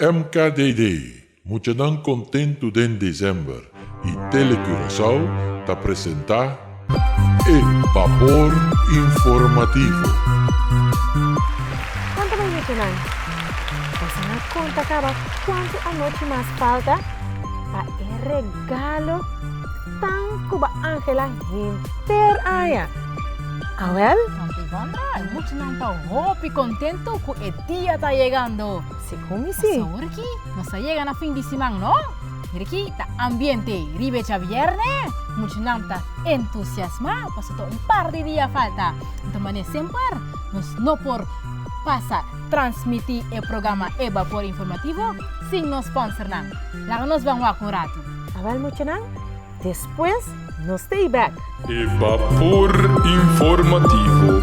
MKDD, Muchanan Kontentu den Desèmber i Tele Curaçao ta presentá e Bapor Informativo. Konta bai muchanan, boso a konta kaba kuantu anochi mas falta pa e regalo tan ku bo angela henter aña? Awel? Tante Ivandra, e muchanan ta hopi kontentu ku e dia ta yegando. Segun mi si. Pasobra awor aki nos a yega na fin di siman, no? Mira aki ta ambiente riba e djabierne, muchanan ta entusiasmá pasobra ta un par di dia falta. Anto manera semper nos no por pasa transmití e programa E Bapor Informativo sin nos sponsornan. Laga nos ban wak un ratu. Awel muchanan, despues nos ta ei bek. E Bapor Informativo.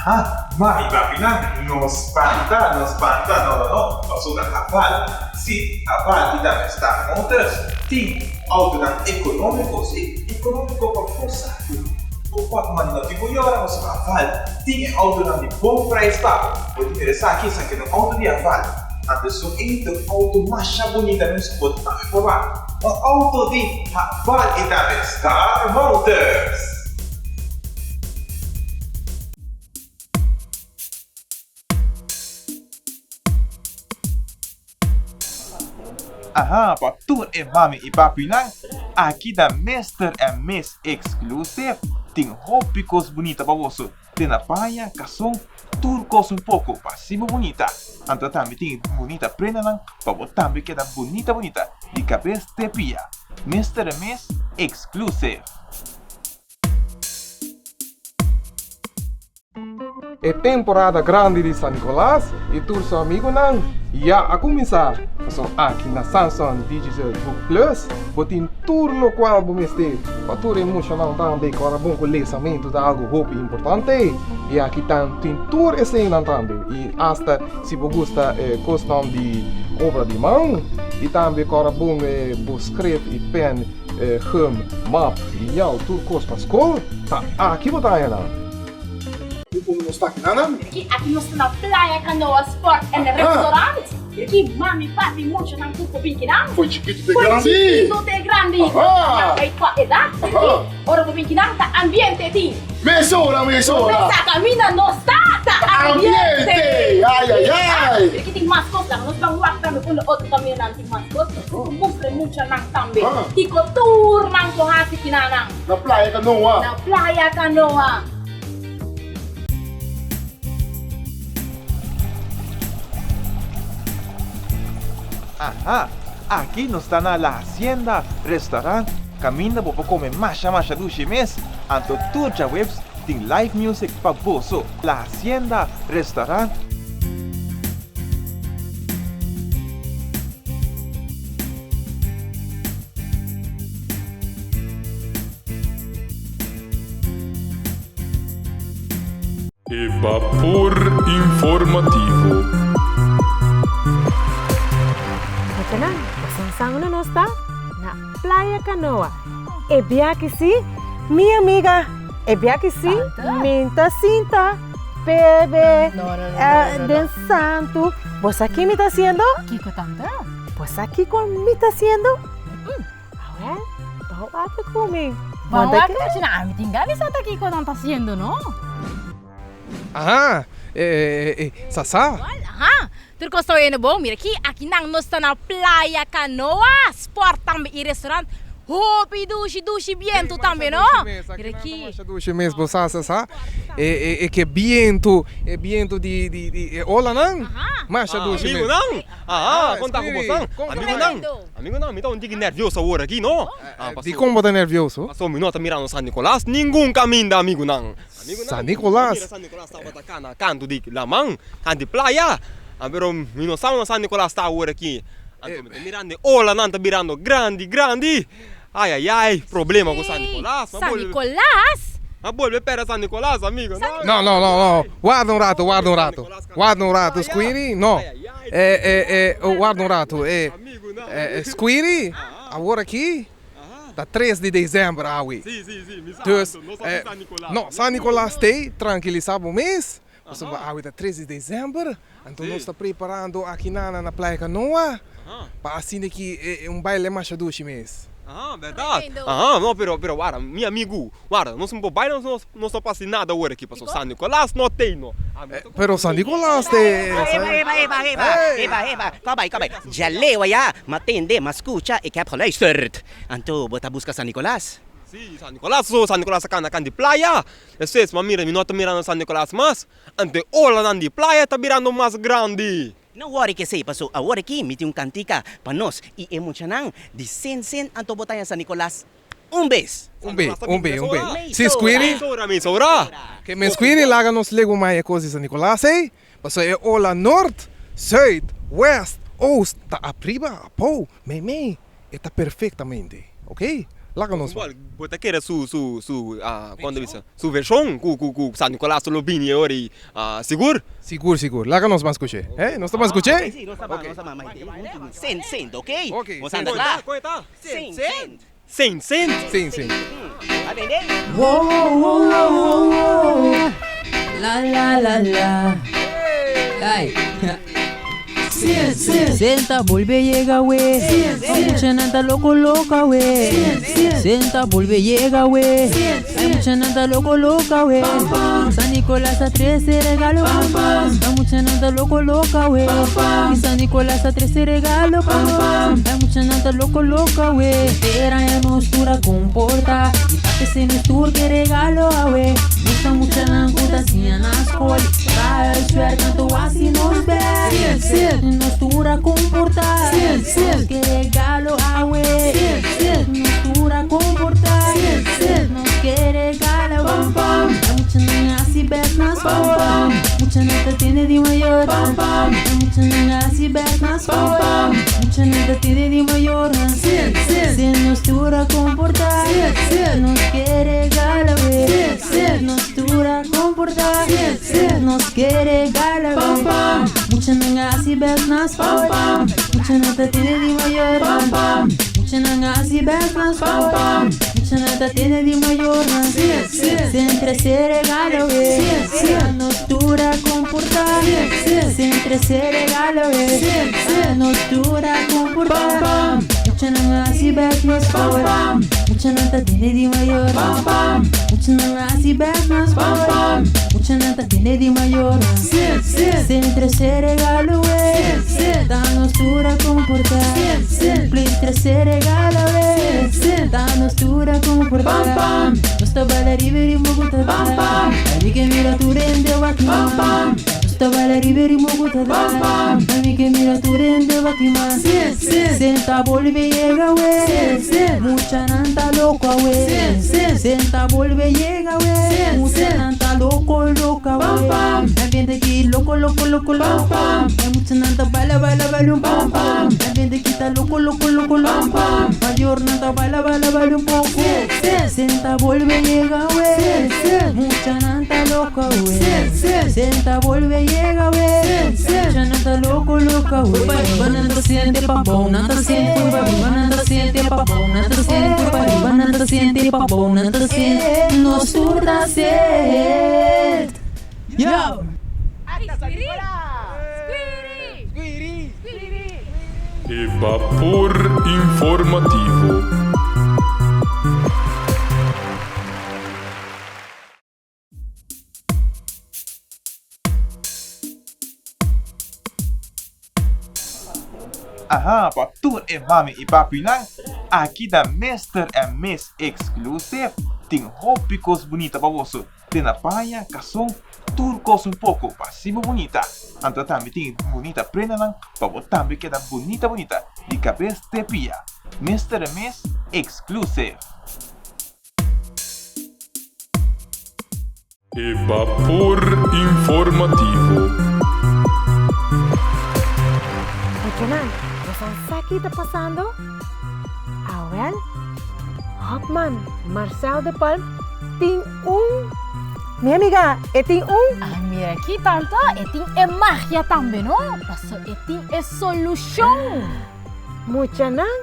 Aha, mami papinan, no spanta, no spanta, no no no, pasobra Haval, si, Haval i tambe Star Motors tin autonan ekonómiko, si, ekonómiko pa bo saku. Bo por manda no tin ku yora pasobra Haval tin e autonan di bon prijs pa bo. Bo tin mira esaki, esaki ta un auto di Haval, anto esun ei ta un auto masha bunita mes ku bo tambe por wak. Un auto di Haval i tambe Star Motors. Aha, pa tur e mami i papinan, aki na Mister and Miss Exclusive tin hopi kos bunita pa boso, te na paña, kason, tur kos un poko pa hasi bo bunita. Anto tambe tin bunita prendanan pa bo tambe keda bunita bunita di kabes te pia. Mister and Miss Exclusive. E temporada grandi di San Nicolas y tur su amigonan ya a cuminsa. Pasobra aki na Samsung Digital Book Plus bo tin tur locual bo mester pa tur e muchanan tambe cu ora bon cu lesamento ta algo hopi importante y aki tan tin tur eseynan tambe y hasta si bo gusta cosnan di obra di man y tambe cu ora bon bo script y pen gum, map, liñal, tur kos pa skol, ta aki bo ta haña nan. Unda nos ta akinan? Aki aki nos ta na Playa Canoa Sport and Restaurant. Aki mami, papi, muchanan tur por bin kinan. Foi chikitu te grandi. Foi chikitu te grandi. Aha. Nan kua edat. Ora bo bin kinan ta ambiente tin. Mesora, mesora. Mesa kaminda nos ta, ta ambiente. Ambiente, ay ay ay. Aki tin mas kos, laga nos ban wak tambe unda otro kamindanan tin mas kos. Mustra e muchanan tambe kiko tur nan por hasi kinanan. Na Playa Canoa. Na Playa Canoa. Aha, aki nos ta na La Hacienda Restaurant kaminda bo por kome masha masha dushi mes, anto tur djaweps tin live music pa boso. La Hacienda Restaurant. E Bapor Informativo. Muchanan, boso sa unda nos ta? Na Playa Canoa. E biaha si, mi amiga, e biaha si, mi ta sinta. Bebe, den santu. Bo sa ki mi ta hasiendo? Kiko tante? Bo sa kiko mi ta hasiendo? Awel, bo wak ku mi. Bo wak ku mi? Ami tin gana di sa ta kiko nan ta hasiendo no. Aha, sa sa. Aha, tur kos ta oyendo bon. Mira aki, aki nan nos ta na Playa Canoa, sport tambe i restaurant. Hopi dushi, dushi bientu tambe no. Mira aki. Masha dushi mes, bo sa sa sa. E ke bientu, e bientu di e olanan. Masha dushi mes. Amigunan, aha, kon ta ku bosan? Amigunan, amigunan, mi ta un tiki nervioso awor aki no. Dikon bo ta nervioso? Pasobra mi no ta mirando San Nicolas ningun kaminda, amigunan. San Nicolas. San Nicolas tabata kana kantu di laman, kantu di playa. Pero mi no sa unda San Nicolas ta awor aki. Anto mi ta mirando e olanan ta birando grandi, grandi. Ai, ai, ai, problema ku San Nicolas. San Nicolas? A bolbe perde San Nicolas, amigo. No, no, no, no. Warda un rato, warda un rato. Warda un rato, Squiri. No. Eh, eh, eh, warda un rato. Eh, eh, Squiri, awor aki. Ta 3 di december awe. Si, si, si, mi sa. Dus, No sa San Nicolas. No, San Nicolas t'ei, tranquilisa bo mes. Pasobra awe ta 3 di december, anto nos ta preparando aki na na Playa Canoa pa asina ki e un baile masha dushi mes. Aha, berdad. Aha, no, pero, pero wara, mi amigu, wara, nos no por bai, nos, nos no por hasi nada awor aki, pasobra San Nicolas no t'ei no. Pero San Nicolas t'ei. Eba, eba, eba, eba, eba, eba, kòb bai, kòb bai. Djaleu ayá, m'a tende, m'a skucha, ik heb geluisterd. Anto bo ta buska San Nicolas? Sí, San Nicolas, so San Nicolas a kanda kanda di playa. Despues m'a mira, mi no ta mirando San Nicolas mas, anto e olanan di playa ta birando mas grandi. No worry kesey paso awor aki mi tin un kantika pa nos i e muchanan di Sen Sen anto bo ta haña San Nicolas un bes. Un be, un be, un be. Si Squiri. Mesora, mesora. Ke men Squiri laga nos legu mai e kos di San Nicolas ey, paso e ola nort, zuid, west, oost ta apriba, apou, meimei. E ta perfectamente, ok? Laga nos Bo bo ta kere su su su kon ta bisa su vershon ku ku ku San Nicolas lo bini e ora ei sigur? Sigur sigur, laga nos ban skuch'é, he? Nos ta ban skuch'é? Si, nos ta ban, nos ta ban, ma sent sent, ok? Ok, Nos anda kla? Kon e ta? Sent sent. Sent sent. Sent sent. A bende? La la la la. Ay. Senta bolbe yega we. Ay muchanan ta loco loca we. Senta bolbe yega we. Ay muchanan ta loco loca we. San Nicolas a trece regalo. Ay muchanan ta loco loca we. Y San Nicolas a trece regalo. Ay muchanan ta loco loca we. Tera ya nos tura comporta. Y pa que nos tur que regalo awe. Nos muchanan ku ta siña na skol. Traha huiswerk anto hasi nos best. Nos tura comporta. Nos ke regalo awe. Nos tura comporta. Nos ke regalo awe. E muchanan hasi best na skol. Muchanan ta tende di mayor. E muchanan hasi best na skol. Muchanan ta tende di mayor. Si nos tura comporta. Nos ke regalo awe. Nos tura comporta. Nos ke regalo awe. Muchanan hasi best na skol. Muchanan ta tende di mayor. Muchanan hasi best na skol. Muchanan ta tende di mayor. Sin trece regalo awe. Nos tura comporta. Sin trece regalo awe. Nos tura comporta. Muchanan hasi best na skol. Muchanan ta tende di mayor. Muchanan hasi best na skol. Muchanan ta tende di mayor. Sin trece regalo awe. Ta nos tura comporta. Please trece regalo awe. Ta nos tura comporta. Nos ta baila riba ritmo ku ta da. Ami ke mira tur hende wak man. Nos ta baila riba ritmo ku ta da. Ami ke mira tur hende wak man. Senta bolbe yega we. Muchanan ta loko awe. Senta bolbe yega we. Muchanan ta loko loka we. Ambiente aki loko loko loko loko. E muchanan ta baila baila baila un poko. Ambiente aki ta loko loko loko loko. Mayornan ta baila baila baila un poko. Senta bolbe yega we. Muchanan ta loko we. Senta bolbe yega we. Muchanan ta loko loka we. Nan ta siente pa bou, nan ta siente pa riba, nan ta siente pa bou, nan ta siente pa riba, nan ta siente pa bou, nan ta siente. Nos tur ta sent. Yo! E bapor informativo. Aha, pa tur e mami i papinan, aki na Mister and Miss Exclusive tin hopi kos bunita pa boso. Te na paña, kason, tur kos un poko pa hasi bo bunita. Anto tambe tin bunita prendanan pa bo tambe keda bunita bunita di kabes te pia. Mister and Miss Exclusive. E bapor informativo. Muchanan, boso sa ki ta pasando? Awel, Hopman Marcel de Palm tin un. Mi amiga, e tin un. Ay, mira aki, tanta, e tin e magia tambe, no? Paso e tin e solushon. Muchanan,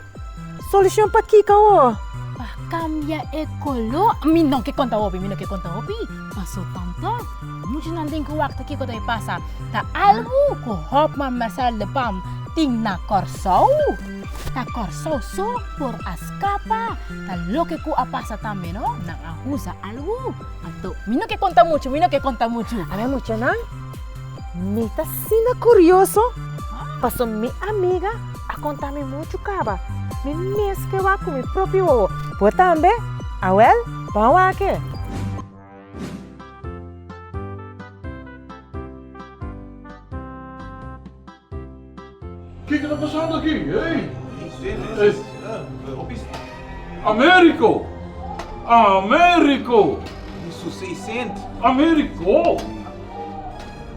solushon pa kiko? Pa kambia e koló. Mi no ke konta hopi, mi no ke konta hopi. Paso tanto muchanan tin ku wak ta kiko ta e pasa. Ta algu ku Hopman Marcel de Palm tin na Kòrsou. Ta Kòrsou so por a skapa. Ta loke ku a pasa tambe no. Nan a usa algu. Anto mi no ke konta muchu, mi no ke konta muchu. Awe muchanan, mi ta asina kurioso paso mi amiga a konta mi muchu kaba. Mi mes ke wak ku mi propio wowo. Bo tambe? Awel, ban wak e. Kiko ta pasando aki? Hey! Americo! Americo! Americo!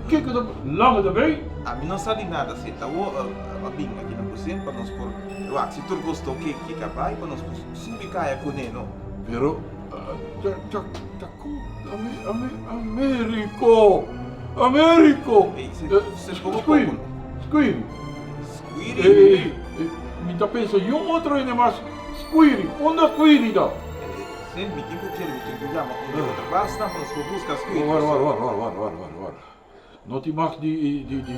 Kiko ta langa ta bay? Ami no sa di nada si ta wo a bin aki na Brazil pa nos por wak si tur cos ta ok ki ka bay pa nos por subi caya cune no. Pero ta ta ta cu Americo! Americo! Squiri! Squiri! Squiri? Mi ta pensa yu otro hende mas Squiri! Unda Squiri ta? Sint, mi tin cu kere, mi tin cu yama un di otro basnan pa nos por busca Squiri. Wara, wara, wara, wara, wara, wara, wara. No tin mag di di di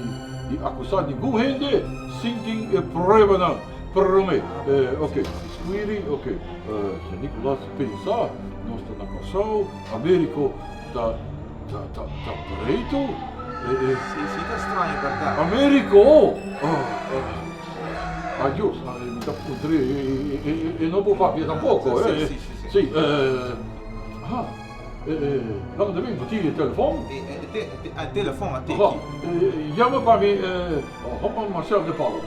di acusa ningun hende sin tin e pruebanan prome. Ok, Squiri, ok. San Nicolas pensa nos ta na Kòrsou, Americo ta ta ta ta preto. Si, si ta straño bèrdat. Americo! Adios, mi ta puntr'é, e no por papia tampoco. Si, si, si. Si, aha. Laga ta bin, bo tin e telefon? E telefon a teki. Aha, yama pa mi Hopman Marcel de Palm.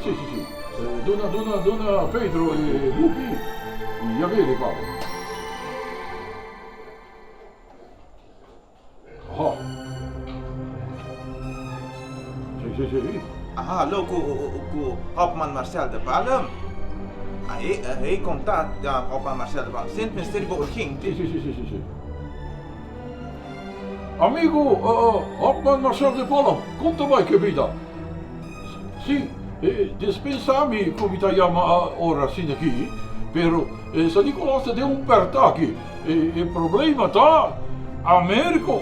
Si, si, si. Duna, duna, duna Pedro e buki i yam'é pa mi. Aha. Si, si, si. Aha, hallo ku ku Hopman Marcel de Palm. Ahe, ahe konta Hopman Marcel de Palm. Sint mester bo urgente. Si, si, si, si, si. Amigo Hopman Marcel de Palm, kon ta bai ke bida? Si, dispensa mi ku mi ta yama ora asina aki, pero San Nicolas ta den un pèrta aki. E problema ta Americo.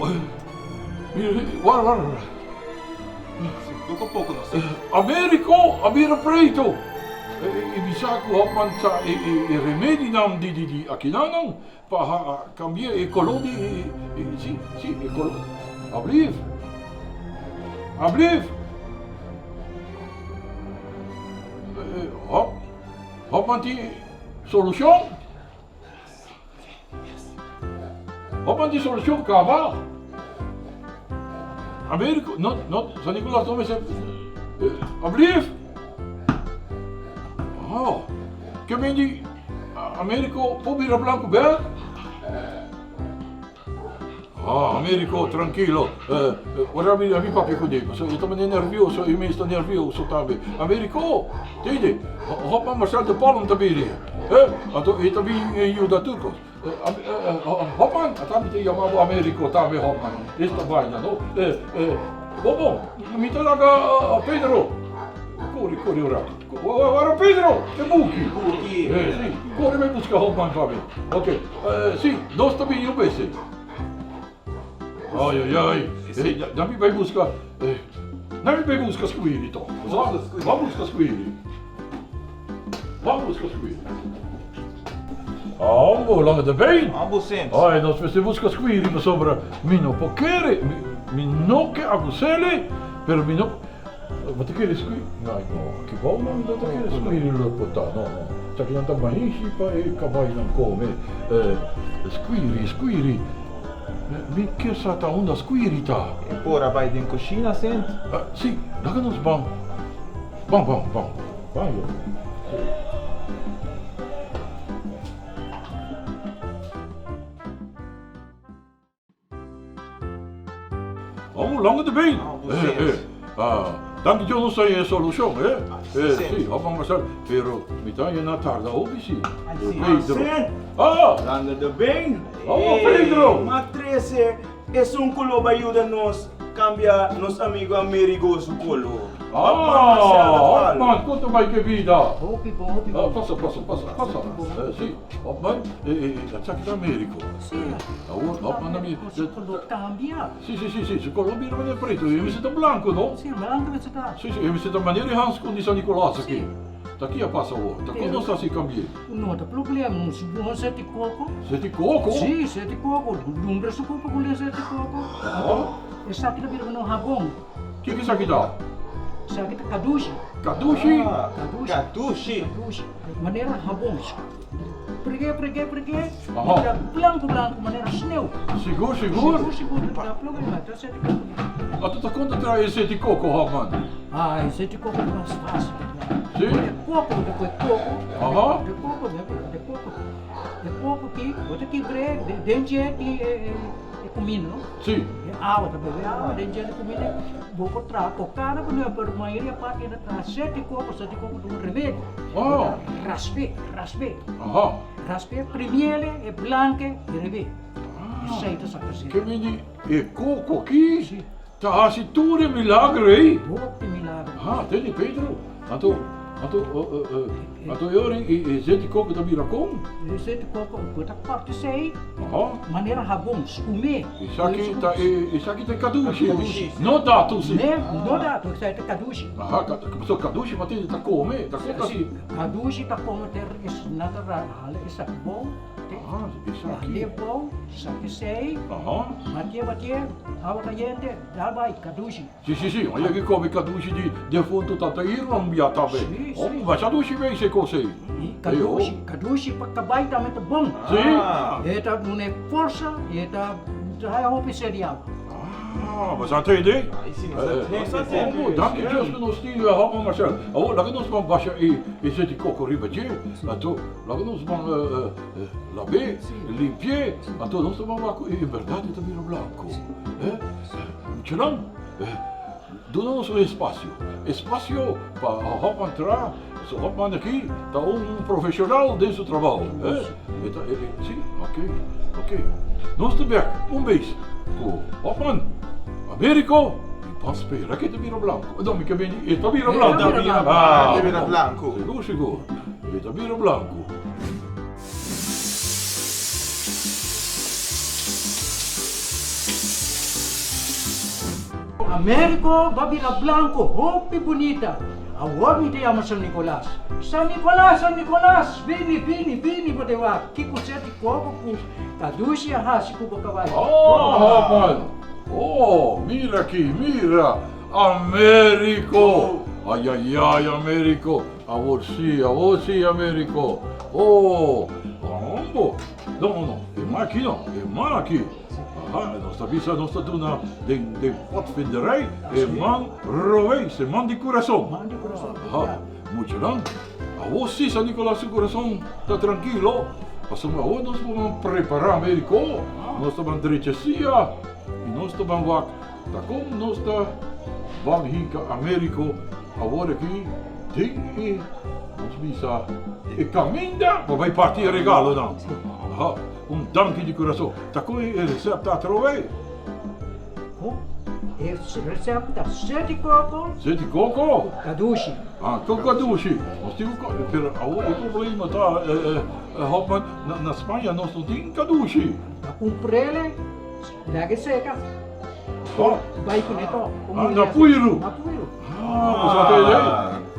Wara, wara, wara. Poko poko no si. Americo a bira preto. E mi sa ku Hopman sa e remedinan di di akinanan pa kambia e koló di si, si, e koló. Ablief. Ablief. Hop, Hopman tin solushon. Hopi di solucion caba. Americo, no, no, San Nicolas no mester, alblief. Oh, ke men di Americo por bira blanco bek? Ah, Americo, trankilo. Ora mi mi papia ku di, pasobra e ta mane nervioso, i mi sta nervioso tambe. Americo, tende, hòp Marcel de Palm ta bini. Eh, anto e ta bin yuda tur kos. Hòpman, ata mi ta yama bo Americo tambe, Hòpman. Esta baina, no? Bon, bon, mi ta laga Pedro. Kore, kore un rato. Ora Pedro, e buki. Buki. Eh, si, kore bai buska Hòpman pa mi. Ok, si, nos ta bini un bes. Ai, ai, ai. Eh, dan mi bai buska, eh, dan mi bai buska squiri toch. Sa? Ban buska squiri. Ban buska squiri. Ambo, lange de been. Ambo sent. Ai, nos mester buska squiri pasobra mi no por kere. Mi, mi no ke acusele, pero mi no, Bo ta kere squiri? Ai, no, aki bou no mi no ta kere squiri lo por ta, no, no. Esakinan ta maishi pa e kabainan kome. Squiri, squiri. Mi ke sa ta unda squiri ta. E por a bai den kushina, Sint? Si, laga nos ban. Ban, ban, ban. Ban yo. Oh, lange de been. Danki Dios nos ta e solucion, eh? Si, hòp Marcel, pero mi ta haña na tarda hopi si. Pedro. Ah! Lange de been. Oh, Pedro! Ma trese esun ku lo bai yuda nos kambia nos amigo Amerigo su kolo. Ah, Hopman, kon ta bai ku e bida? Hopi bon, hopi bon. Pasa, pasa, pasa, pasa. Si, Hopman, esaki ta Americo. Si. Awor, Hopman a mi. Su color cambia. Si, si, si, si, su color bira manera preto. E mester ta blanco, no? Si, blanco mester ta. Si, si, e mester ta manera e hanskon di San Nicolas aki. Ta ki a pasa awor? Ta kon nos ta hasi cambi'é? No ta problema, nos bon seti koko. Seti koko? Si, seti koko. Lumbra su kupa ku seti koko. Aha. Esaki ta bira ku no habon. Kiko esaki ta? Esaki ta kadushi. Kadushi? Kadushi. Kadushi. Kadushi. Manera habon. Preg'é, preg'é, preg'é. Aha. Bira blanku, blanku, manera sneu. Sigur, sigur? Sigur, sigur. No ta problema. Ta seti koko. Anto ta kon ta traha e seti koko, Hopman? Ah, e seti koko ta mas fásil. Si? De koko, bo ta poi koko. Aha. De koko, de koko. De koko ki, bo ta kibr'é den dje tin e kuminda, no? Si. E awa ta bebe awa den dje di kuminda. Bo por traha kokada ku nan, pero mayoria parti nan traha seti koko, seti koko ta un remedio. Oh. Rasp'é, rasp'é. Aha. Rasp'é primiele e blanke i rebé. Esei ta saka seti. Ke mindi e koko aki Si. ta hasi tur e milagro ei. Hopi milagro. Aha, tende Pedro. Anto, anto, anto e ora e zeti koko ta bira kon? E zeti koko bo ta kòrta esei Aha. manera habon, skumé. Esaki ta e, esaki ta e kadushi. No datu si. Ne, no datu, esei ta kadushi. Aha, pasobra kadushi matende ta kome, ta kon ta si. Kadushi ta kome ter es natural, hala esaki bon. Aha, esaki. Hal'é bon, saka esei, Aha. batié batié, awa kayente, dal bai, kadushi. Si, si, si, oye ki komi kadushi di defuntu tata Irma bia tambe. Si, si. Oh, masha dushi wees e kos ei. I kadushi, kadushi pa kabai tambe ta bon. Si. E ta duna e forsa, e ta haya hopi sed di awa. Ah, bo sa tende? Ai si, nos a tende, tende. Oh, danki Dios ku nos tin Hopman Marcel. Awor, laga nos ban basha e zet di koko riba dje. Anto, laga nos ban lab'é, limpi'é. Anto nos ta ban wak ku en bèrdat e ta bira blanku. Eh? Muchanan, duna nos un espasio. Espasio pa Hopman tra. So Hopman aki ta un profesional den su trabou. E ta, si, ok, ok. Nos ta bek un bes ku Hopman, Americo, i ban spera ku e ta bira blanku. No, mi ke bini, e ta bira blanku. E ta bira blanku. E ta bira blanku. Sigur, sigur. E ta bira blanku. Americo ba bira blanco hopi bunita awor mi ta yama San Nicolas San Nicolas San Nicolas bini bini bini bo ta wak kiko seti kobo ku kadushi a hasi ku bo kabai. Oh man oh mira aki mira Americo ayayay Americo Awor si, awor si, Americo. Oh, hombo. No, no, no, e man aki no, e man aki. Aha, nos ta bisa, nos ta duna den, den padvinderij e man rowees, e man di curason. Man di curason. Aha, muchanan, awor si San Nicolas su curason ta trankilo, pasobra awor nos por ban prepara Americo, nos ta ban drecha sia y nos ta ban wak Ta kon nos ta ban hinka Americo awor aki den e, nos bisa, e kaminda pa bai parti e regalonan? Aha, un danki di kurason. Ta kon e resèpt ta atrobe? Kon? E resèpt ta seti koko. Seti koko? Ku kadushi. Ah, ku kadushi. Nos tin ku, pero awor e problema ta, Hopman, na Spaña nos no tin kadushi. Ta kumprele. Laga e seka. Oh. Bai kuné to. Ah, na puiru. Na puiru. Ah, bo sa te idei?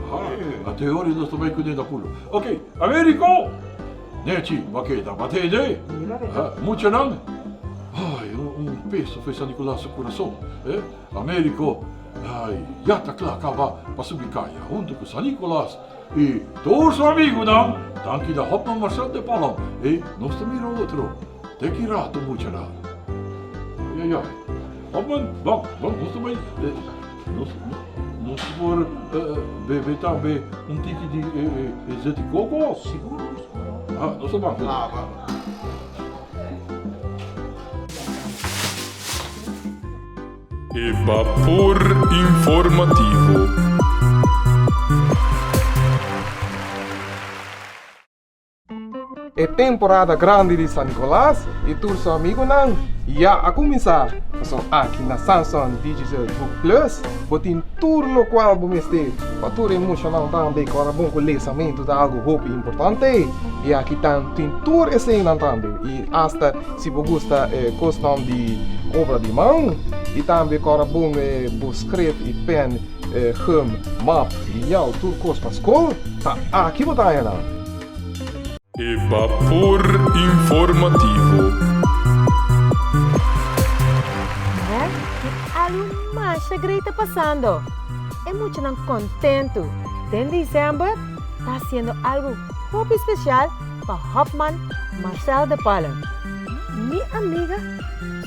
Ah, a te ora nos ta bai kuné na puiru. Ok, Americo! Nechi, bo a keda, bo a te idei? Ah, muchanan, ai, un, un peso fe San Nicolas su curason, eh? Americo, ai, ya ta kla kaba pa subi kaya hunto ku San Nicolas i tur su amigunan, danki na Hopman Marcel de Palom, e nos ta mira otro. Te ki rato muchanan. Ai ai ai. Hopman, bon, bon, nos ta bai, nos, nos por bebe tambe un tiki di e zeti koko? Sigur, sigur. Ah, nos ta ban. Ah, ban. E bapor informativo. E temporada grandi di San Nicolas y tur su amigonan ya a kuminsá. Pasobra aki na Samsung Digital Book Plus bo tin tur lokual bo mester pa tur e muchanan tambe ku ora bon ku lesamentu ta algu hopi importante i aki tan tin tur eseinan tambe i asta si bo gusta e kosnan di obra di man i tambe ku ora bon bo skref i pen gum map liñal tur kos pa skol ta aki bo ta haña nan. E bapor informativo. Mel tin algu masha grei ta pasando. E muchanan kontentu den december ta hasiendo algu hopi spesial pa Hopman Marcel de Palm. Mi amiga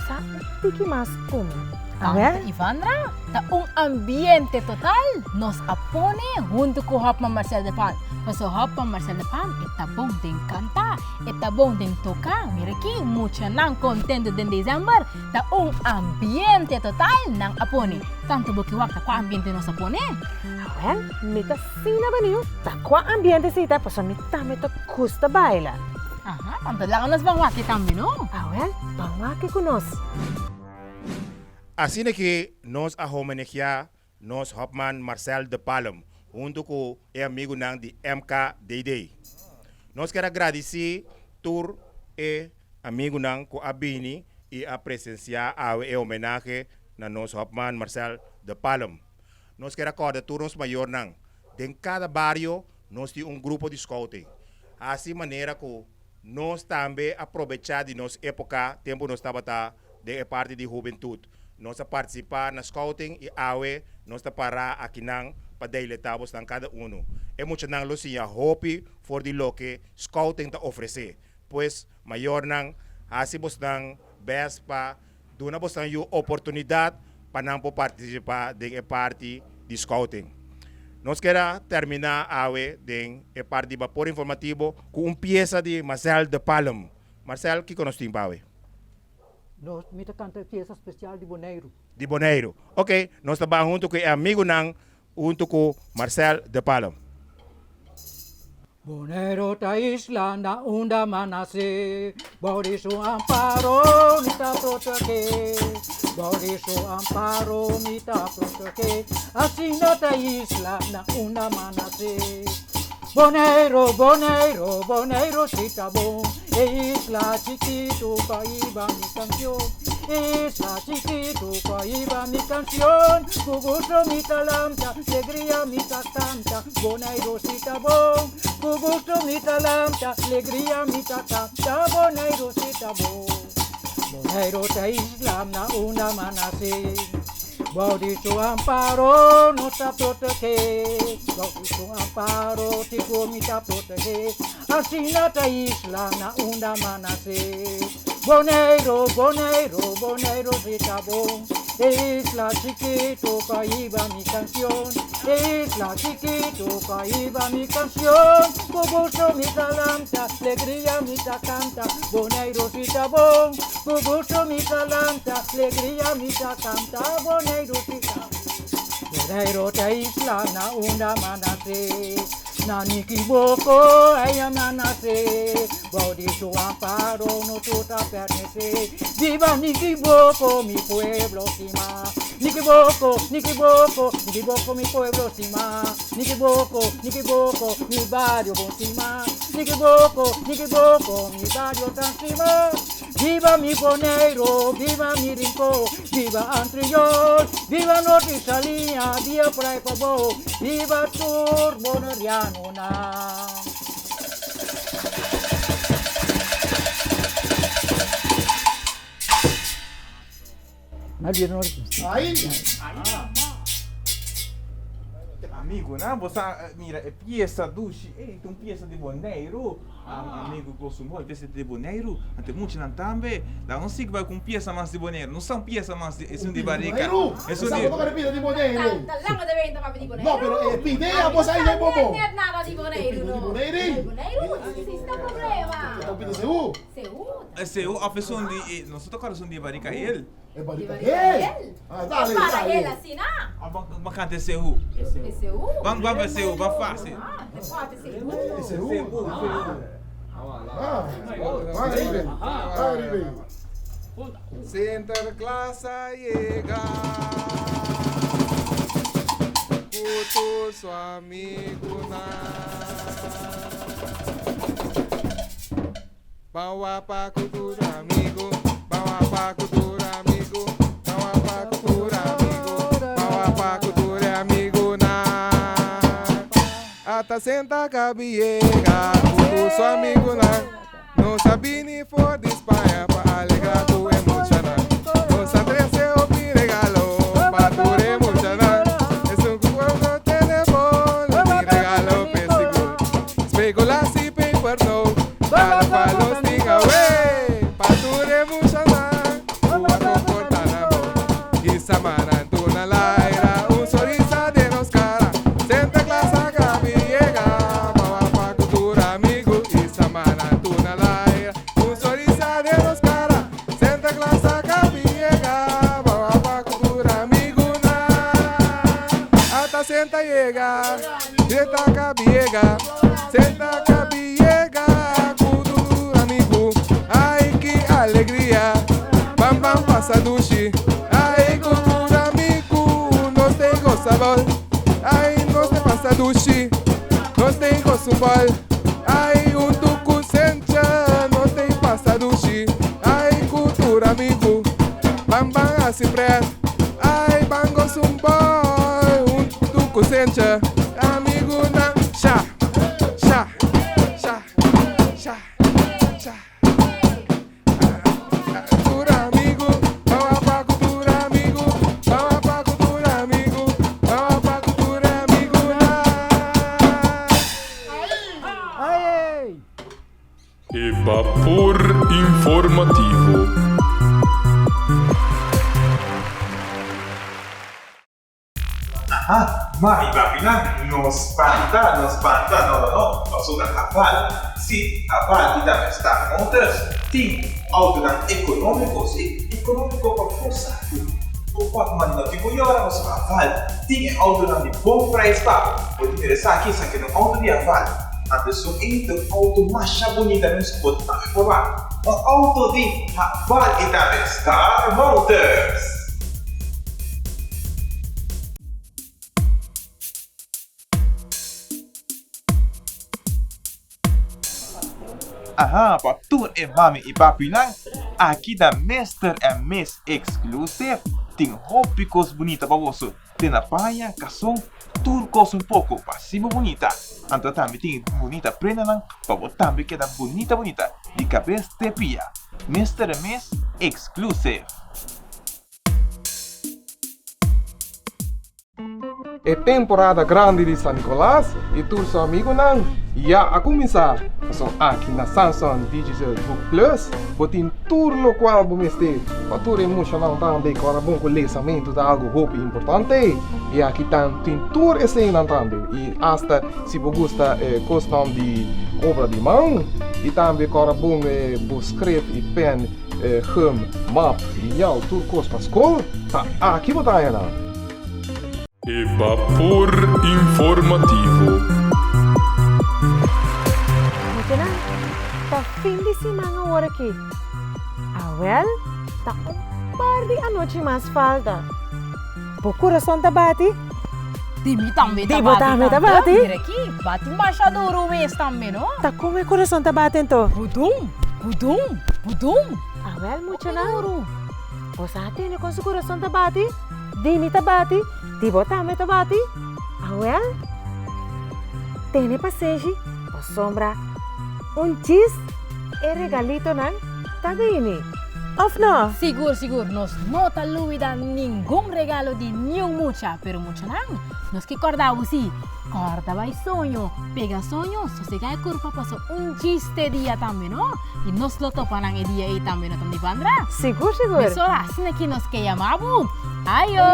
sa un tiki mas ku mi. Tante Ivandra, ta un ambiente total nos a pone huntu ku Hopman Marcel de Palm. Paso Hopman Marcel de Palm e ta bon den kanta, e ta bon den toka. Mira aki, muchanan kontentu den december, ta un ambiente total nan a pone. Tantu bo ke wak ta kua ambiente nos a pone? Awel, mi ta asina beniu ta kua ambiente si ta, pasobra mi tambe ta gusta baila. Aha, tantu laga nos ban wak tambe no. Awel, ban wak ku nos. Asina ki nos a homenageá nos hòpman Marcel de Palm huntu ku e amigunan di MKDD. Nos kier a gradisí tur e amigunan ku a bini i a presensiá awe e homenahe na nos hòpman Marcel de Palm. Nos kier a kòrda tur nos mayornan, den kada bario nos tin un grupo di scouting. Hasi manera ku Nos tambe a probechá di nos époka tempu nos tabata den e parti di hubentut. Nos a partisipá na scouting i awe nos ta pará akinan pa deiletá bosnan kada unu. E muchanan lo siña hopi for di loke scouting ta ofresé. Pues, mayornan, hasi bosnan bèst pa duna bosnan yu oportunidat pa nan por partisipá den e parti di scouting. Nos kier a terminá awe den e parti di Bapor Informativo ku un piesa di Marcel de Palm. Marcel, kiko nos tin pa awe? Nos, mi ta kanta e piesa spesial di Boneiru. Di Boneiru. Oké, nos ta ban huntu ku e amigunan huntu ku Marcel de Palm. Boneiru ta isla na unda m'a nase, bou di su amparo mi ta protegé, bou di su amparo mi ta protegé, asina ta isla na unda m'a nase. Boneiru, Boneiru, Boneiru si ta bon, e isla chikitu pa hiba mi kanshon, e isla chikitu pa hiba mi kanshon, ku gusto mi ta lanta, legria mi ta kanta. Boneiru si ta bon, ku gusto mi ta lanta, legria mi ta kanta, Boneiru si ta bon. Boneiru ta isla na unda m'a nase, bou di su amparo nos ta protegé, bou di su amparo sigur mi ta protegé, asina ta isla na unda m'a nase. Boneiru, Boneiru, Boneiru si ta bon, e isla chikitu pa hiba mi kanshon, e isla chikitu pa hiba mi kanshon, ku gusto mi ta lanta, legria mi ta kanta, Boneiru si ta bon, ku gusto mi ta lanta, legria mi ta kanta, Boneiru si ta bon. Boneiru ta isla na unda m'a nase, na Nikiboko aya m'a nase, Bou di su amparo no tur ta pertenece. Viva Nikiboko, mi pueblo stima. Nikiboko, Nikiboko, Nikiboko mi pueblo stima. Nikiboko, Nikiboko, mi bario bon stima. Nikiboko, Nikiboko, mi bario tan stima. Viva mi Boneiro, viva mi Rincon, viva Antriol, viva Norte Saliña, dia por ahí pabou, viva tur Bonerianonan. Amigunan, bo sa mira e piesa dushi ei, ta un piesa di Boneiru. Amigu gosa un bon e piesa di Boneiru, anto e muchanan tambe. Laga nos sigui bai ku un piesa mas di Boneiru. No sa un piesa mas di esun di Barika. Esun di Boneiru. No, pero e pidea bo sa ei bobo. E pida di Boneiru. Ta pida Seú. Seú of esun di, nos no ta kòrda esun di Barika El. E Barika El. Ah, dale, dale. Ban kanta e Seú. Ban ban pa Seú, ban fásil. E Seú. Ah, ban riba, ban riba. Sinterklaas a yega ku tur su amigunan. Ban wapa ku tur amigu, ban wapa ku tur amigu, ban wapa ku tur amigu, ban wapa ku tur e amigunan. Ata Senta kabi yega ku tur su amigunan. Nos a bini for di Spaña pa alegra ku e muchanan. Nos a trese hopi regalo pa tur e muchanan. Esun ku por tene bon lo tin regalo p'e sigur. Speculaas y paper no, ta pa los tin awe. Pa tur e muchanan ku a comporta nan bon. Hisa manan tur na laira, un sonrisa den nos cara. Santa Claus a gabi yega, pa wapa ku tur amigu. Hisa manan tur na laira, un sonrisa den nos cara. Santa Claus a gabi yega, pa wapa ku tur amigunan. Ata Santa yega. Senta kabi yega, senta kabi yega ku tur amigu. Ai ki alegria, bam bam pasa dushi. Ai ku tur amigu nos te gosa bol. Ai nos te pasa dushi, nos te gosa un bol. Ai huntu ku Sencha nos te pasa dushi. Ai ku tur amigu, bam bam hasi pret. Ai ban gosa un bol huntu ku Sencha. Amigunan sha, sha, sha, sha, sha. Tur amigu, ban wapa ku tur amigu, ban wapa ku tur amigu, ban wapa ku tur amigunan. E bapor informativo. Aha, mami papinan, no spanta, no spanta, no no no, pasobra Haval, si, Haval i tambe Star Motors tin autonan economico, si, economico pa bo saku. Bo por manda no tin ku yora pasobra Haval tin e autonan di bon prijs pa bo. Bo tin mira esaki, esaki ta un auto di Haval, anto esun ei ta un auto masha bunita mes ku bo tambe por wak. Un auto di Haval i tambe Star Motors. Aha, pa tur e mami i papinan, aki ta Mister and Miss Exclusive tin hopi kos bunita pa boso, te na paña, kason, tur kos un poko pa hasi bo bunita. Anto tambe tin bunita prendanan pa bo tambe keda bunita bunita di kabes te pia. Mister and Miss Exclusive. E temporada grandi di San Nicolas y tur su amigonan ya a cuminsa. Paso aki na Samsung Digital Book Plus bo tin tur locual bo mester pa tur e muchanan tambe cu ora bon cu lesamento ta algo hopi importante y aki tan tin tur eseynan tambe y hasta si bo gusta cosnan di obra di man y tambe cu ora bon bo script y pen Gum, map, lial, tur kos pa skol, ta aki bo ta haña nan. E bapor informativo. Muchanan, ta fin di siman awor aki. Awel, ta un par di anochi mas falta. Bo kurason ta bati? Di mi tambe ta Di bo bati tambe ta tanto. bati? Mira aki, bati masha duru mes tambe no. Ta kon e kurason ta bati anto? Budum, budum, budum. Awel muchanan, bo sa tende kon su kurason ta bati? Di mi ta bati, di bo tambe ta bati. Awel, tene pasenshi pasobra un djis e regalitonan ta bini. Of no? Sigur sigur, nos no ta lubida ningun regalo di niun mucha, pero muchanan, nos ke kòrda bo si, kòrda bai soño, pega soño, sosegá e kurpa paso un djiste dia tambe no, i nos lo topa nan e dia ei tambe no ta Nivandra? Sigur sigur. Mesora, asina ki nos ke yama bo. Ayo!